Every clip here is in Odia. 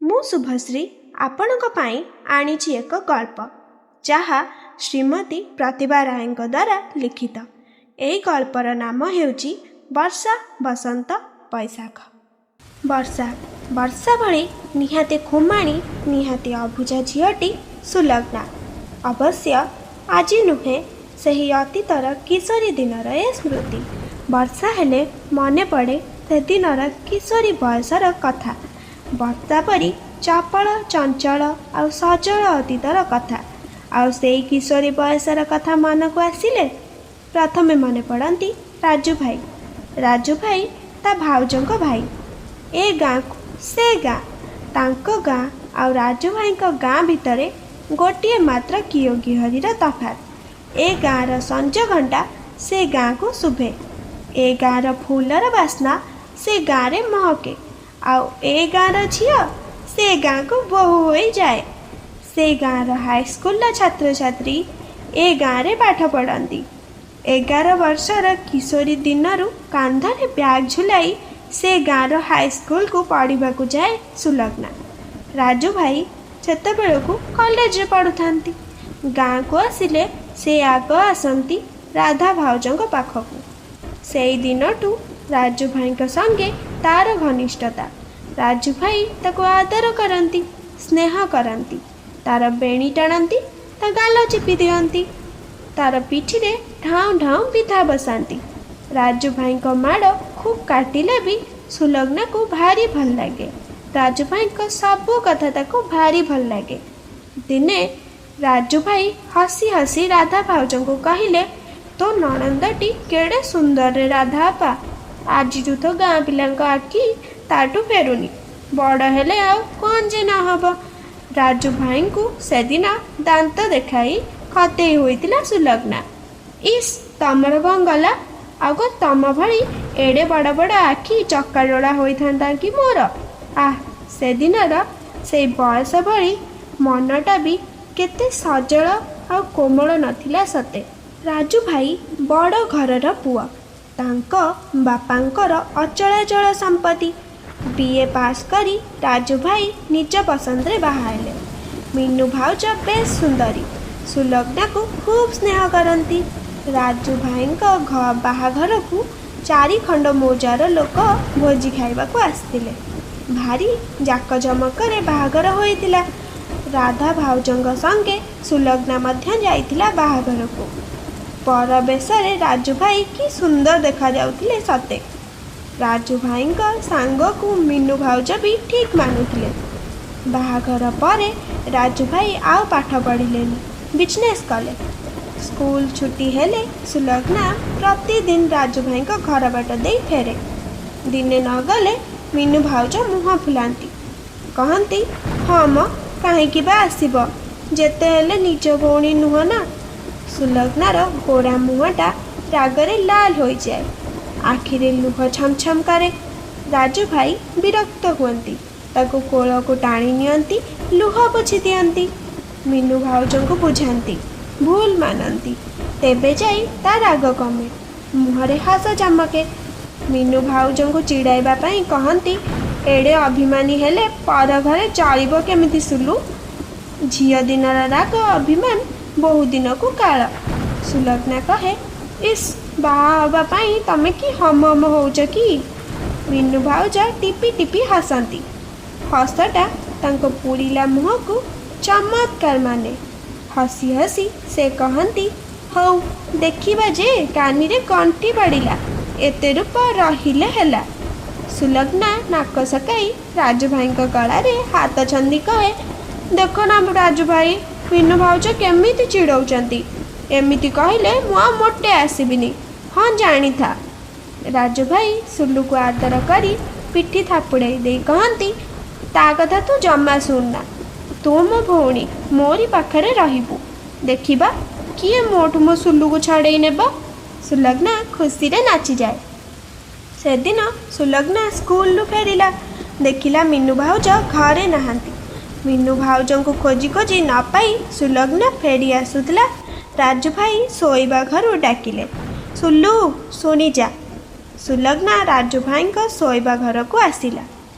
ମୁଁ ଶୁଭଶ୍ରୀ ଆପଣଙ୍କ ପାଇଁ ଆଣିଛି ଏକ ଗଳ୍ପ, ଯାହା ଶ୍ରୀମତୀ ପ୍ରତିଭା ରାୟଙ୍କ ଦ୍ୱାରା ଲିଖିତ। ଏହି ଗଳ୍ପର ନାମ ହେଉଛି ବର୍ଷା ବସନ୍ତ ବୈଶାଖ। ବର୍ଷା ବର୍ଷା ଭଳି ନିହାତି ଖୁମାଣି, ନିହାତି ଅବୁଝା ଝିଅଟି ସୁଲଗ୍ନା। ଅବଶ୍ୟ ଆଜି ନୁହେଁ, ସେହି ଅତୀତର କିଶୋରୀ ଦିନର ଏ ସ୍ମୃତି। ବର୍ଷା ହେଲେ ମନେ ପଡ଼େ ସେଦିନର କିଶୋରୀ ବୟସର କଥା, ବର୍ଷା ପରି ଚପଳ, ଚଞ୍ଚଳ ଆଉ ସଜଳ ଅତୀତର କଥା। ଆଉ ସେଇ କିଶୋରୀ ବୟସର କଥା ମନକୁ ଆସିଲେ ପ୍ରଥମେ ମନେ ପଡ଼ନ୍ତି ରାଜୁ ଭାଇ। ରାଜୁ ଭାଇ ତା ଭାଉଜଙ୍କ ଭାଇ। ଏ ଗାଁକୁ ସେ ଗାଁ, ତାଙ୍କ ଗାଁ ଆଉ ରାଜୁ ଭାଇଙ୍କ ଗାଁ ଭିତରେ ଗୋଟିଏ ମାତ୍ର କିଓଗିହରିର ତଫାତ୍। ଏ ଗାଁର ସଞ୍ଜ ଘଣ୍ଟା ସେ ଗାଁକୁ ଶୁଭେ, ଏ ଗାଁର ଫୁଲର ବାସ୍ନା ସେ ଗାଁରେ ମହକେ, ଆଉ ଏ ଗାଁର ଝିଅ ସେ ଗାଁକୁ ବୋହୂ ହୋଇଯାଏ। ସେ ଗାଁର ହାଇସ୍କୁଲର ଛାତ୍ରଛାତ୍ରୀ ଏ ଗାଁରେ ପାଠ ପଢ଼ନ୍ତି। 11 ବର୍ଷର କିଶୋରୀ ଦିନରୁ କାନ୍ଧରେ ବ୍ୟାଗ୍ ଝୁଲାଇ ସେ ଗାଁର ହାଇସ୍କୁଲକୁ ପଢ଼ିବାକୁ ଯାଏ ସୁଲଗ୍ନା। ରାଜୁ ଭାଇ ସେତେବେଳକୁ କଲେଜରେ ପଢ଼ୁଥାନ୍ତି। ଗାଁକୁ ଆସିଲେ ସେ ଆଗ ଆସନ୍ତି ରାଧା ଭାଉଜଙ୍କ ପାଖକୁ। ସେଇ ଦିନଠୁ ରାଜୁ ଭାଇଙ୍କ ସଙ୍ଗେ ତାର ଘନିଷ୍ଠତା। ରାଜୁ ଭାଇ ତାକୁ ଆଦର କରନ୍ତି, ସ୍ନେହ କରନ୍ତି, ତାର ବେଣୀ ଟାଣନ୍ତି, ତା ଗାଲ ଚିପି ଦିଅନ୍ତି, ତାର ପିଠିରେ ଢାଉଁ ଢାଉଁ ବିଧା ବସାନ୍ତି। ରାଜୁ ଭାଇଙ୍କ ମାଡ଼ ଖୁବ୍ କାଟିଲେ ବି ସୁଲଗ୍ନାକୁ ଭାରି ଭଲ ଲାଗେ। ରାଜୁ ଭାଇଙ୍କ ସବୁ କଥା ତାକୁ ଭାରି ଭଲ ଲାଗେ। ଦିନେ ରାଜୁ ଭାଇ ହସି ହସି ରାଧା ଭାଉଜଙ୍କୁ କହିଲେ, ତୋ ନଣନ୍ଦଟି କେଡ଼େ ସୁନ୍ଦରରେ ରାଧା ଆପା, ଆଜିଠୁ ତ ଗାଁ ପିଲାଙ୍କ ଆଖି ତାଠୁ ଫେରୁନି, ବଡ଼ ହେଲେ ଆଉ କ'ଣ ଯେ ନ ହବ। ରାଜୁ ଭାଇଙ୍କୁ ସେଦିନ ଦାନ୍ତ ଦେଖାଇ ଖତେଇ ହୋଇଥିଲା ସୁଲଗ୍ନା। ଇସ୍, ତମର କ'ଣ ଗଲା? ଆଉ କ'ଣ ତମ ଭଳି ଏଡ଼େ ବଡ଼ ବଡ଼ ଆଖି ଚକାଡୋଳା ହୋଇଥାନ୍ତା କି ମୋର? ଆଃ, ସେଦିନର ସେଇ ବୟସ ଭଳି ମନଟା ବି କେତେ ସଜଳ ଆଉ କୋମଳ ନଥିଲା ସତେ। ରାଜୁ ଭାଇ ବଡ଼ ଘରର ପୁଅ। ତାଙ୍କ ବାପାଙ୍କର ଅଚଳାଚଳ ସମ୍ପତ୍ତି। ବି.ଏ. ପାସ୍ କରି ରାଜୁ ଭାଇ ନିଜ ପସନ୍ଦରେ ବାହା ହେଲେ। ମିନୁ ଭାଉଜ ବେଶ୍ ସୁନ୍ଦରୀ, ସୁଲଗ୍ନାକୁ ଖୁବ୍ ସ୍ନେହ କରନ୍ତି। ରାଜୁ ଭାଇଙ୍କ ବାହାଘରକୁ 4 ଖଣ୍ଡ ମୌଜାର ଲୋକ ଭୋଜି ଖାଇବାକୁ ଆସିଥିଲେ। ଭାରି ଜାକଜମକରେ ବାହାଘର ହୋଇଥିଲା। ରାଧା ଭାଉଜଙ୍କ ସଙ୍ଗେ ସୁଲଗ୍ନା ମଧ୍ୟ ଯାଇଥିଲା ବାହାଘରକୁ। ପରବେଶରେ ରାଜୁ ଭାଇ କି ସୁନ୍ଦର ଦେଖାଯାଉଥିଲେ ସତେ। ରାଜୁ ଭାଇଙ୍କ ସାଙ୍ଗକୁ ମିନୁ ଭାଉଜ ବି ଠିକ୍ ମାନୁଥିଲେ। ବାହାଘର ପରେ ରାଜୁ ଭାଇ ଆଉ ପାଠ ପଢ଼ିଲେନି, ବିଜନେସ୍ କଲେ। ସ୍କୁଲ ଛୁଟି ହେଲେ ସୁଲଗ୍ନା ପ୍ରତିଦିନ ରାଜୁ ଭାଇଙ୍କ ଘର ବାଟ ଦେଇ ଫେରେ। ଦିନେ ନଗଲେ ମିନୁ ଭାଉଜ ମୁହଁ ଫୁଲାନ୍ତି, କହନ୍ତି, ହଁ ମ, କାହିଁକି ବା ଆସିବ, ଯେତେ ହେଲେ ନିଜ ଭଉଣୀ ନୁହଁ ନା। ସୁଲଗ୍ନାର ଗୋରା ମୁହଁଟା ରାଗରେ ଲାଲ ହୋଇଯାଏ, ଆଖିରେ ଲୁହ ଛମଛମ କରେ। ରାଜୁ ଭାଇ ବିରକ୍ତ ହୁଅନ୍ତି, ତାକୁ କୋଳକୁ ଟାଣି ନିଅନ୍ତି, ଲୁହ ପୋଛି ଦିଅନ୍ତି। ମିନୁ ଭାଉଜଙ୍କୁ ବୁଝାନ୍ତି, ଭୁଲ ମାନନ୍ତି, ତେବେ ଯାଇ ତା ରାଗ କମେ, ମୁହଁରେ ହସ ଚମକେ। ମିନୁ ଭାଉଜଙ୍କୁ ଚିଡ଼ାଇବା ପାଇଁ କହନ୍ତି, ଏଡ଼େ ଅଭିମାନୀ ହେଲେ ପର ଘରେ ଚଳିବ କେମିତି ସୁଲୁ? ଝିଅ ଦିନର ରାଗ ଅଭିମାନ ବହୁ ଦିନକୁ କାଳ। ସୁଲଗ୍ନା କହେ, ଇସ୍, ବାହା ହେବା ପାଇଁ ତମେ କି ହମ ହମ ହଉଛ କି? ମିନୁ ଭାଉଜ ଟିପି ଟିପି ହସନ୍ତି। ହସଟା ତାଙ୍କ ପୁରିଲା ମୁହଁକୁ ଚମତ୍କାର ମାନେ। ହସି ହସି ସେ କହନ୍ତି, ହଉ ଦେଖିବା ଯେ କାନିରେ ଗଣ୍ଠି ପଡ଼ିଲା, ଏତେ ରୂପ ରହିଲେ ହେଲା। ସୁଲଗ୍ନା ନାକ ସକାଇ ରାଜୁ ଭାଇଙ୍କ ଗଳାରେ ହାତ ଛନ୍ଦି କହେ, ଦେଖ ନା ରାଜୁ ଭାଇ, ମିନୁ ଭାଉଜ କେମିତି ଚିଡ଼ଉଛନ୍ତି, ଏମିତି କହିଲେ ମୁଁ ଆଉ ମୋଟେ ଆସିବିନି, ହଁ ଜାଣିଥା। ରାଜୁ ଭାଇ ସୁଲୁକୁ ଆଦର କରି ପିଠି ଥାପୁଡ଼ାଇ ଦେଇ କହନ୍ତି, ତା କଥା ତୁ ଜମା ଶୁଣନା, ତୁ ମୋ ଭଉଣୀ, ମୋରି ପାଖରେ ରହିବୁ, ଦେଖିବା କିଏ ମୋଠୁ ମୋ ସୁଲୁକୁ ଛଡ଼େଇ ନେବ। ସୁଲଗ୍ନା ଖୁସିରେ ନାଚିଯାଏ। ସେଦିନ ସୁଲଗ୍ନା ସ୍କୁଲରୁ ଫେରିଲା, ଦେଖିଲା ମିନୁ ଭାଉଜ ଘରେ ନାହାନ୍ତି। ମିନୁ ଭାଉଜଙ୍କୁ ଖୋଜି ଖୋଜି ନ ପାଇ ସୁଲଗ୍ନା ଫେରି ଆସୁଥିଲା। ରାଜୁ ଭାଇ ଶୋଇବା ଘରୁ ଡାକିଲେ, ସୁଲୁ ଶୁଣିଯା। ସୁଲଗ୍ନା ରାଜୁ ଭାଇଙ୍କ ଶୋଇବା ଘରକୁ ଆସିଲା।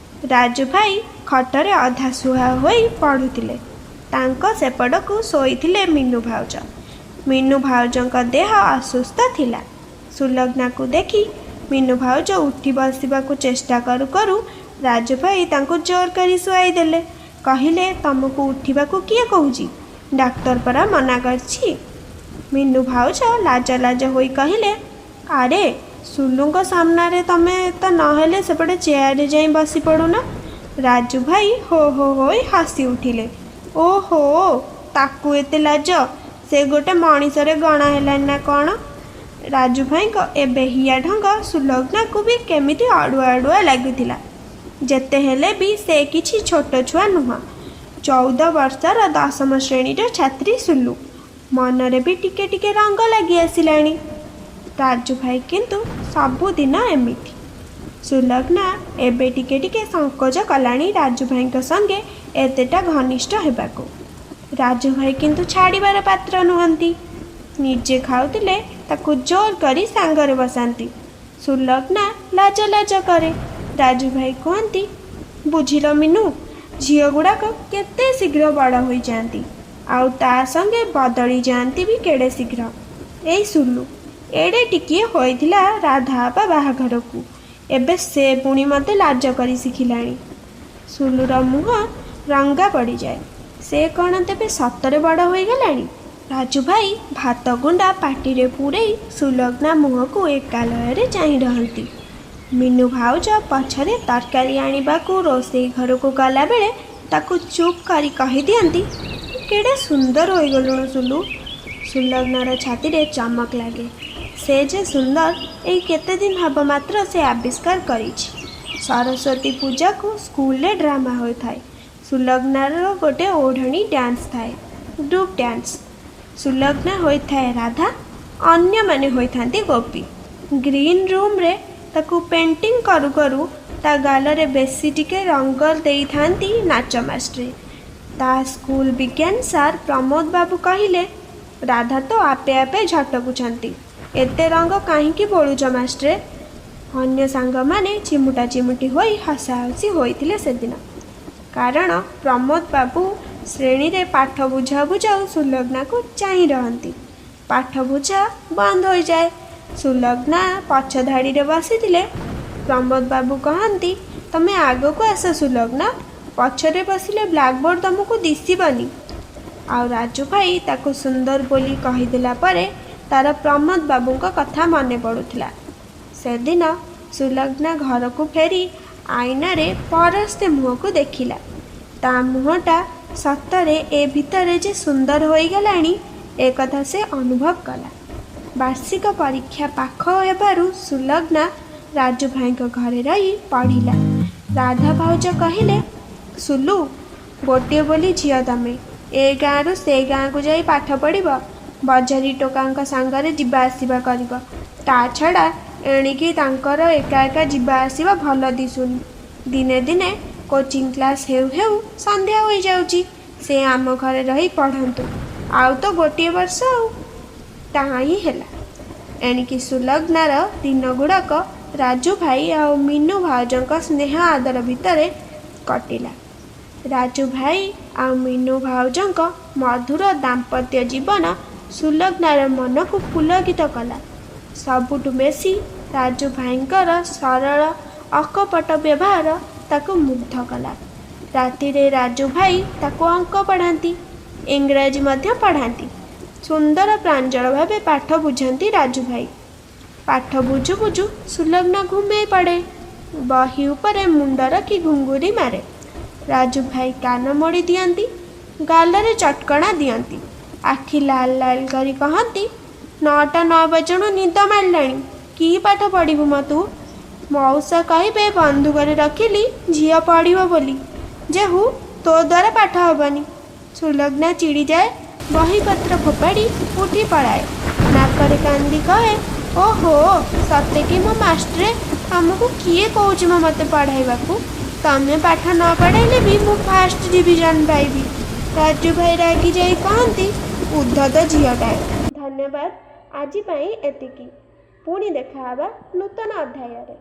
ରାଜୁ ଭାଇ ଖଟରେ ଅଧା ସୁହା ହୋଇ ପଢ଼ୁଥିଲେ। ତାଙ୍କ ସେପଟକୁ ଶୋଇଥିଲେ ମିନୁ ଭାଉଜ। ମିନୁ ଭାଉଜଙ୍କ ଦେହ ଅସୁସ୍ଥ ଥିଲା। ସୁଲଗ୍ନାକୁ ଦେଖି ମିନୁ ଭାଉଜ ଉଠି ବସିବାକୁ ଚେଷ୍ଟା କରୁ କରୁ ରାଜୁ ଭାଇ ତାଙ୍କୁ ଜୋର କରି ଶୁଆଇ ଦେଲେ। କହିଲେ, ତମକୁ ଉଠିବାକୁ କିଏ କହୁଛି? ଡାକ୍ତର ପରା ମନା କରିଛି। ମିନୁ ଭାଉଜ ଲାଜ ଲାଜ ହୋଇ କହିଲେ, ଆରେ ସୁଲୁଙ୍କ ସାମ୍ନାରେ ତମେ ତ ନହେଲେ ସେପଟେ ଚେୟାରରେ ଯାଇ ବସି ପଡ଼ୁନ। ରାଜୁ ଭାଇ ହୋ ହୋ ହୋଇ ହସି ଉଠିଲେ। ଓହୋ, ତାକୁ ଏତେ ଲାଜ! ସେ ଗୋଟେ ମଣିଷରେ ଗଣା ହେଲାଣି ନା କ'ଣ? ରାଜୁ ଭାଇଙ୍କ ଏ ବେହିଆ ଢଙ୍ଗ ସୁଲଗ୍ନାକୁ ବି କେମିତି ଅଡ଼ୁଆ ଅଡ଼ୁଆ ଲାଗୁଥିଲା। ଯେତେ ହେଲେ ବି ସେ କିଛି ଛୋଟ ଛୁଆ ନୁହଁ। 14 ବର୍ଷର ଦଶମ ଶ୍ରେଣୀର ଛାତ୍ରୀ ସୁଲୁ। ମନରେ ବି ଟିକେ ଟିକେ ରଙ୍ଗ ଲାଗି ଆସିଲାଣି। ରାଜୁ ଭାଇ କିନ୍ତୁ ସବୁଦିନ ଏମିତି। ସୁଲଗ୍ନା ଏବେ ଟିକେ ଟିକେ ସଂକୋଚ କଲାଣି ରାଜୁ ଭାଇଙ୍କ ସଙ୍ଗେ ଏତେଟା ଘନିଷ୍ଠ ହେବାକୁ। ରାଜୁ ଭାଇ କିନ୍ତୁ ଛାଡ଼ିବାର ପାତ୍ର ନୁହନ୍ତି। ନିଜେ ଖାଉଥିଲେ ତାକୁ ଜୋର କରି ସାଙ୍ଗରେ ବସାନ୍ତି। ସୁଲଗ୍ନା ଲାଜ ଲାଜ କରେ। ରାଜୁ ଭାଇ କୁହନ୍ତି, ବୁଝିଲ ମିନୁ, ଝିଅଗୁଡ଼ାକ କେତେ ଶୀଘ୍ର ବଡ଼ ହୋଇଯାଆନ୍ତି, ଆଉ ତା ସଙ୍ଗେ ବଦଳି ଯାଆନ୍ତି ବି କେଡ଼େ ଶୀଘ୍ର। ଏଇ ସୁଲୁ ଏଡ଼େ ଟିକିଏ ହୋଇଥିଲା ରାଧା ଆପା ବାହାଘରକୁ, ଏବେ ସେ ପୁଣି ମୋତେ ଲାଜ କରି ଶିଖିଲାଣି। ସୁଲୁର ମୁହଁ ରଙ୍ଗା ପଡ଼ିଯାଏ। ସେ କ'ଣ ତେବେ ସତରେ ବଡ଼ ହୋଇଗଲାଣି? ରାଜୁ ଭାଇ ଭାତ ଗୁଣ୍ଡା ପାଟିରେ ପୂରେଇ ସୁଲଗ୍ନା ମୁହଁକୁ ଏକାଲୟରେ ଚାହିଁ ରହନ୍ତି। ମିନୁ ଭାଉଜ ପଛରେ ତରକାରୀ ଆଣିବାକୁ ରୋଷେଇ ଘରକୁ ଗଲାବେଳେ ତାକୁ ଚୁପ୍ କରି କହିଦିଅନ୍ତି, କେଡ଼େ ସୁନ୍ଦର ହୋଇଗଲୁଣୁ ସୁଲୁ। ସୁଲଗ୍ନାର ଛାତିରେ ଚମକ ଲାଗେ। ସେ ଯେ ସୁନ୍ଦର, ଏଇ କେତେଦିନ ହେବ ମାତ୍ର ସେ ଆବିଷ୍କାର କରିଛି। ସରସ୍ୱତୀ ପୂଜାକୁ ସ୍କୁଲରେ ଡ୍ରାମା ହୋଇଥାଏ। ସୁଲଗ୍ନାର ଗୋଟେ ଓଢ଼ଣୀ ଡ୍ୟାନ୍ସ ଥାଏ, ଗ୍ରୁପ୍ ଡ୍ୟାନ୍ସ। ସୁଲଗ୍ନା ହୋଇଥାଏ ରାଧା, ଅନ୍ୟମାନେ ହୋଇଥାନ୍ତି ଗୋପୀ। ଗ୍ରୀନ୍ ରୁମ୍ରେ ତାକୁ ପେଣ୍ଟିଂ କରୁ କରୁ ତା ଗାଲରେ ବେଶୀ ଟିକେ ରଙ୍ଗ ଦେଇଥାନ୍ତି ନାଚ ମାଷ୍ଟ୍ରେ। ତା ସ୍କୁଲ ବିଜ୍ଞାନ ସାର୍ ପ୍ରମୋଦ ବାବୁ କହିଲେ, ରାଧା ତ ଆପେ ଆପେ ଝଟକୁଛନ୍ତି, ଏତେ ରଙ୍ଗ କାହିଁକି ବୋଳୁଛ ମାଷ୍ଟ୍ରେ? ଅନ୍ୟ ସାଙ୍ଗମାନେ ଚିମୁଟା ଚିମୁଟି ହୋଇ ହସାହସି ହୋଇଥିଲେ ସେଦିନ। କାରଣ ପ୍ରମୋଦ ବାବୁ ଶ୍ରେଣୀରେ ପାଠ ବୁଝାଉ ବୁଝାଉ ସୁଲଗ୍ନାକୁ ଚାହିଁ ରହନ୍ତି। ପାଠ ବୁଝା ବନ୍ଦ ହୋଇଯାଏ। ସୁଲଗ୍ନା ପଛ ଧାଡ଼ିରେ ବସିଥିଲେ। ପ୍ରମୋଦ ବାବୁ କହନ୍ତି, ତମେ ଆଗକୁ ଆସ ସୁଲଗ୍ନା, ପଛରେ ବସିଲେ ବ୍ଲାକବୋର୍ଡ଼ ତମକୁ ଦିଶିବନି। ଆଉ ରାଜୁ ଭାଇ ତାକୁ ସୁନ୍ଦର ବୋଲି କହିଦେଲା ପରେ ତାର ପ୍ରମୋଦ ବାବୁଙ୍କ କଥା ମନେ ପଡ଼ୁଥିଲା। ସେଦିନ ସୁଲଗ୍ନା ଘରକୁ ଫେରି ଆଇନାରେ ପରସ୍ତେ ମୁହଁକୁ ଦେଖିଲା। ତା ମୁହଁଟା ସତରେ ଏ ଭିତରେ ଯେ ସୁନ୍ଦର ହୋଇଗଲାଣି, ଏକଥା ସେ ଅନୁଭବ କଲା। ବାର୍ଷିକ ପରୀକ୍ଷା ପାଖ ହେବାରୁ ସୁଲଗ୍ନା ରାଜୁ ଭାଇଙ୍କ ଘରେ ରହି ପଢ଼ିଲା। ରାଧା ଭାଉଜ କହିଲେ, ସୁଲୁ, ଗୋଟିଏ ବୋଲି ଝିଅ ତମେ, ଏ ଗାଁରୁ ସେ ଗାଁକୁ ଯାଇ ପାଠ ପଢ଼ିବ, ବଜାରୀ ଟୋକାଙ୍କ ସାଙ୍ଗରେ ଯିବା ଆସିବା କରିବ। ତା ଛଡ଼ା ଏଣିକି ତାଙ୍କର ଏକା ଏକା ଯିବା ଆସିବା ଭଲ ଦିଶୁନି। ଦିନେ ଦିନେ କୋଚିଂ କ୍ଲାସ୍ ହେଉ ହେଉ ସନ୍ଧ୍ୟା ହୋଇଯାଉଛି। ସେ ଆମ ଘରେ ରହି ପଢ଼ନ୍ତୁ, ଆଉ ତ ଗୋଟିଏ ବର୍ଷ। ଆଉ ତାହା ହିଁ ହେଲା। ଏଣିକି ସୁଲଗ୍ନାର ଦିନଗୁଡ଼ାକ ରାଜୁ ଭାଇ ଆଉ ମିନୁ ଭାଉଜଙ୍କ ସ୍ନେହ ଆଦର ଭିତରେ କଟିଲା। ରାଜୁ ଭାଇ ଆଉ ମିନୁ ଭାଉଜଙ୍କ ମଧୁର ଦାମ୍ପତ୍ୟ ଜୀବନ ସୁଲଗ୍ନାର ମନକୁ ପୁଲକିତ କଲା। ସବୁଠୁ ବେଶୀ ରାଜୁ ଭାଇଙ୍କର ସରଳ ଅକପଟ ବ୍ୟବହାର ତାକୁ ମୁଗ୍ଧ କଲା। ରାତିରେ ରାଜୁ ଭାଇ ତାକୁ ଅଙ୍କ ପଢ଼ାନ୍ତି, ଇଂରାଜୀ ମଧ୍ୟ ପଢ଼ାନ୍ତି। ସୁନ୍ଦର ପ୍ରାଞ୍ଜଳ ଭାବେ ପାଠ ବୁଝାନ୍ତି ରାଜୁ ଭାଇ। ପାଠ ବୁଝୁ ବୁଝୁ ସୁଲଗ୍ନା ଘୁମେଇ ପଡ଼େ। ବହି ଉପରେ ମୁଣ୍ଡ ରଖି ଘୁଙ୍ଗୁଡ଼ି ମାରେ। ରାଜୁ ଭାଇ କାନ ମୋଡ଼ି ଦିଅନ୍ତି, ଗାଲରେ ଚଟକଣା ଦିଅନ୍ତି, ଆଖି ଲାଲ ଲାଲ କରି କହନ୍ତି, 9ଟା ନ ବାଜୁଣୁ ନିଦ ମାଡ଼ିଲାଣି, କି ପାଠ ପଢ଼ିବୁ ମ ତୁ? ମଉସା କହିବେ ବନ୍ଧୁକରେ ରଖିଲି ଝିଅ ପଢ଼ିବ ବୋଲି, ଯେହୁ ତୋ ଦ୍ୱାରା ପାଠ ହେବନି। ସୁଲଗ୍ନା ଚିଡ଼ିଯାଏ, ବହିପତ୍ର ଫୋପାଡ଼ି ଉଠି ପଳାଏ। ନାକରେ କାନ୍ଦି କହେ, ଓହୋ, ସତେ କି ମୋ ମାଷ୍ଟ୍ରେ, ତମକୁ କିଏ କହୁଛି ମ ମୋତେ ପଢ଼ାଇବାକୁ? ତମେ ପାଠ ନ ପଢ଼ାଇଲେ ବି ମୁଁ ଫାଷ୍ଟ ଡିଭିଜନ୍ ପାଇବି। ରାଜୁ ଭାଇ ରାଗି ଯାଇ କହନ୍ତି, ଉଦ୍ଧତ ଝିଅଟାଏ। ଧନ୍ୟବାଦ, ଆଜି ପାଇଁ ଏତିକି। ପୁଣି ଦେଖାହେବା ନୂତନ ଅଧ୍ୟାୟରେ।